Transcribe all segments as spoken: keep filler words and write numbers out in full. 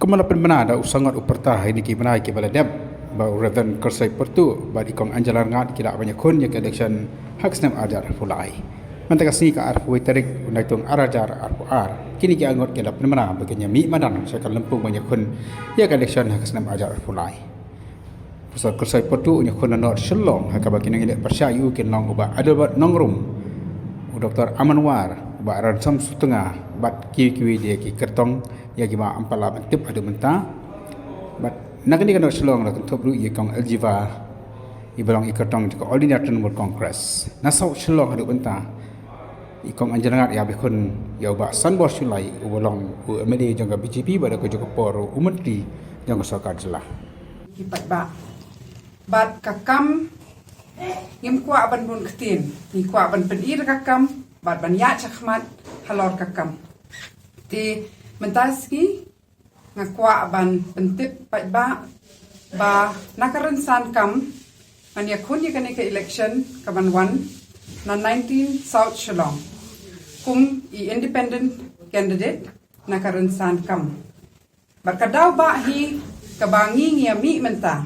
Kumba la pynbna da u sangot u pyrta ha kine ki bnai kiba la dep, ba u Reverend Kyrsoi Pyrtuh bad i Kong Angela Rngat ki la ban ïakhun ïa ka election ha ka snem arhajar arphew lai. Mynta ka sngi ka arphew wei tarik u Naitung arhajar arphew ar, kine ki angot ki la pynbna ba kin ïamih madan sha ka lympung ban ïakhun ïa ka election ha ka snem arhajar arphew lai. Professor Kyrsoi Pyrtuh un ïakhun na North Shillong, ha kaba ki nongïaleh pyrshah ïa u kin long u Bah Adelbert Nongrum, u Doktor Aman War, u Bah Ransom Sutnga, bad kiwei kiwei de ki kyrtong ïa kiba ym pat lah ban tip haduh mynta. Bad na kane ka North Shillong la kynthup ruh ïa i Kong Aljiva, iba long i kyrtong jong ka All India Trinamool Congress. Na South Shillong haduh mynta, i Kong Angela Rngat ïa ba ïakhun ïa u Bah Sanbor Shullai, uba long u M L A jong ka B J P bad ha kajuh ka por u Myntri jong ka Sorkar Jylla. Ki paidbah. Bad ka kam ngim kwah ban bun ktien, ngi kwah ban pyni da ka kam bad ban ïaid shakhmat halor ka kam. Te mynta sngi nga kwah ban pyntip paidbah ba na ka rynsan kam ngan ïakhun ïa kane ka election kaban wan na nineteen South Shillong kum i independent candidate na ka rynsan kam. Bad ka daw ba hi kaba ngi ngi ïamih mynta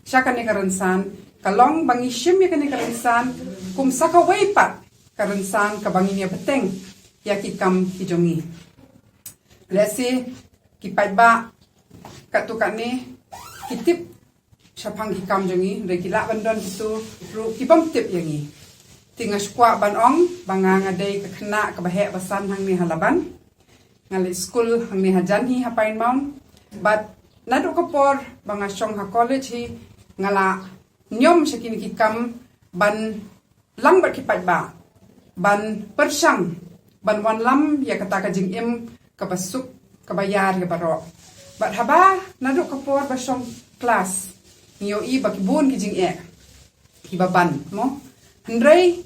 sha kane ka rynsan ka long ba ngi shim ïa kane ka rynsan kum sa kawei pat ka rynsan kaba ngin ïa bteng ïa ki kam ki jong ngi. Lehse ki paidbah katto katne ki tip shaphang ki kam jong ngi, hynrei ki lah ban don kito ruh ki bym tip ïa ngi. Te nga shu kwah ban ong ba nga nga dei ka khynnah kaba heh ba san hangne ha Laban. Nga leit skul hangne hajan hi ha Pine Mount. Bad naduh ka por ba nga shong ha college hi nga la niam sha kine ki kam ban lang bad ki paidbah, ban pyrshang ban wanlam ïa kata ka jingim kaba suk kaba ïar ïa baroh. Bad haba naduh ka por ba shong klas ngi ïohi ba ki bun ki jingeh kiba ban mo. Hynrei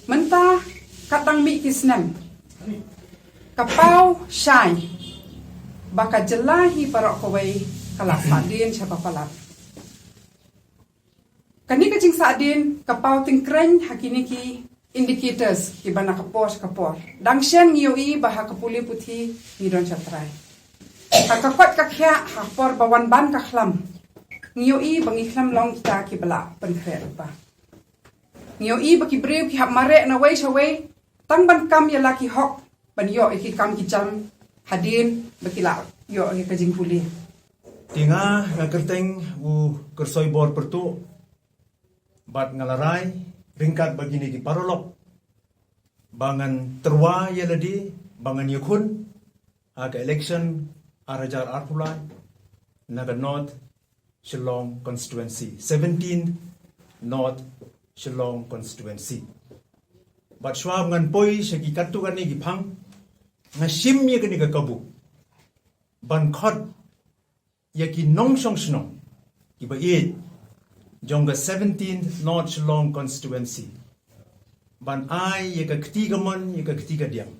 mynta ka tang mih ki snem ka paw shai ba ka jylla hi baroh kawei ka la sahdien sha ba palat. Kane ka jingsahdien ka paw tyngkreiñ ha kine ki indicators kiba na ka por sha ka por. Dang shen ngi ïohi ba ha ka pule puthi ngi don shatrai. Ha ka koit ka khiah, ha por ba wan ban ka khlam, ngi ïohi ba ngi khlem long kita kiba la pynkhreh lypa. Ngi ïohi ba ki briew ki hap mareh na wei sha wei tang ban kam ïa la ki hok ban ïoh ïa ki kam ki jam hadien ba ki la ïoh ïa ka jingpule. Te nga nga kyrteng u Kyrsoi Bor Pyrtuh bad nga la rai ryngkat bad kine ki paralok ba ngan tyrwa ïa lade ba ngan ïakhun ha ka election arhajar arphew lai na ka North Shillong Constituency, seventeenth North Shillong Constituency. Bad shuwa ba ngan poi sha ki katto katne ki phang, nga shim ïa kane ka kabu ban khot ïa ki nongshong shnong kiba ïeit jong ka seventeenth North Shillong Constituency ban ai ïa ka kti kamon, ïa ka kti kadiang